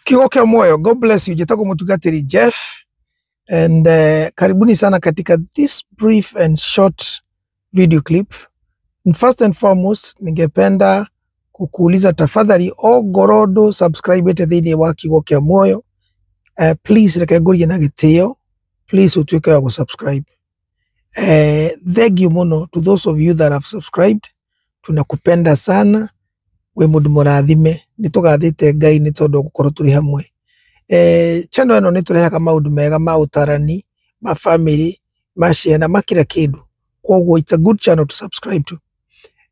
Kiugo kĩa Muoyo, God bless you. Njĩtagwo mũtungatĩri Jeff and karibuni sana katika this brief and short video clip. And first and foremost, ningependa kukuuliza tafadhali ongorwo ndũ subscribe ĩte thĩinĩ wa Kiugo kĩa Muoyo, please reke ngũrie na gĩtĩo, please ũtuĩke wa gũsubscribe. Thank you mũno to those of you that have subscribed. Tunakupenda sana, wĩ mũndũ mũrathime, nĩ tũgathĩte Ngai nĩ tondũ wa gũkorwo tũrĩ hamwe. Channel ĩno nĩ tũrehaga maũndũ mega ma ũtarani, ma family, ma ciana, ma kila kĩndũ. Koguo it's a good channel to subscribe to.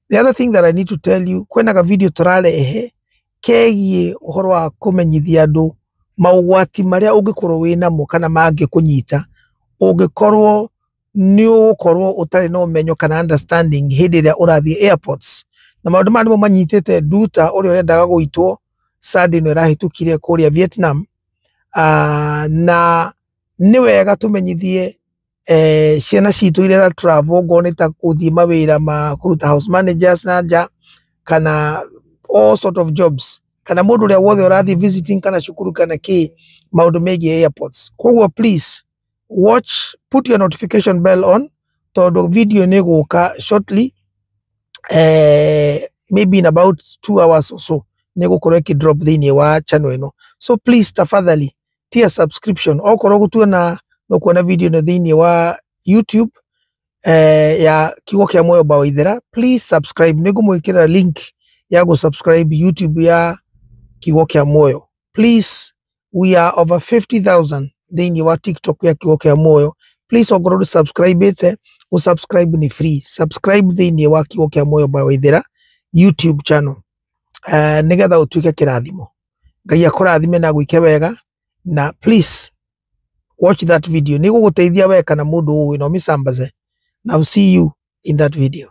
The other thing that I need to tell you, kwĩna ga video tũrarehe kegiĩ ũhoro wa kũmenyithia andũ maũgwati marĩa ũngĩkorwo wĩ namo kana mangĩkũnyita ũngĩkorwo nĩ ũgũkorwo ũtarĩ na ũmenyo kana understanding hĩndĩ ĩrĩa ũrathiĩ airports. Na maũndũ maya nĩmo manyitĩte Nduta ũrĩa ũrendaga gũitwo Sunday ĩno ĩrahĩtũkire kũrĩa Vietnam. Na nĩ wega tũmenyithie ciana citũ iria ira travel okorwo nĩ ta gũthiĩ mawĩra ma kũruta house managers na nja kana all sort of jobs, kana mũndũ ũrĩa wothe ũrathiĩ visiting kana cukuru kana kĩ, maũndũ megiĩ airports. Koguo please watch, put your notification bell on tondũ video nĩ ĩgũka shortly, maybe in about 2 hours or so nĩ ĩgũkorwo ĩkĩ drop thĩinĩ wa channel ĩno. So please tafadhali tia subscription okorwo gũtuona no kuona video ĩno thĩinĩ wa YouTube ya Kiugo kĩa Muoyo Bawaithera, please subscribe. Nĩ ngũmwĩkĩrĩra link ya gũ subscribe YouTube ya Kiugo kĩa Muoyo. Please, we are over 50,000 thĩinĩ wa TikTok ya Kiugo kĩa Muoyo. Please ongorwo ndũ subscribe ĩte, gũ subscribe nĩ free. Subscribe thĩinĩ wa Kiugo kĩa Muoyo Bawaithera YouTube channel nĩgetha ũtuĩke kĩrathimo. Ngai akũrathime na agwĩke wega, na please watch that video, nĩ gũgũteithia we kana mũndũ ũĩ, na ũmĩsambaze. Now see you in that video.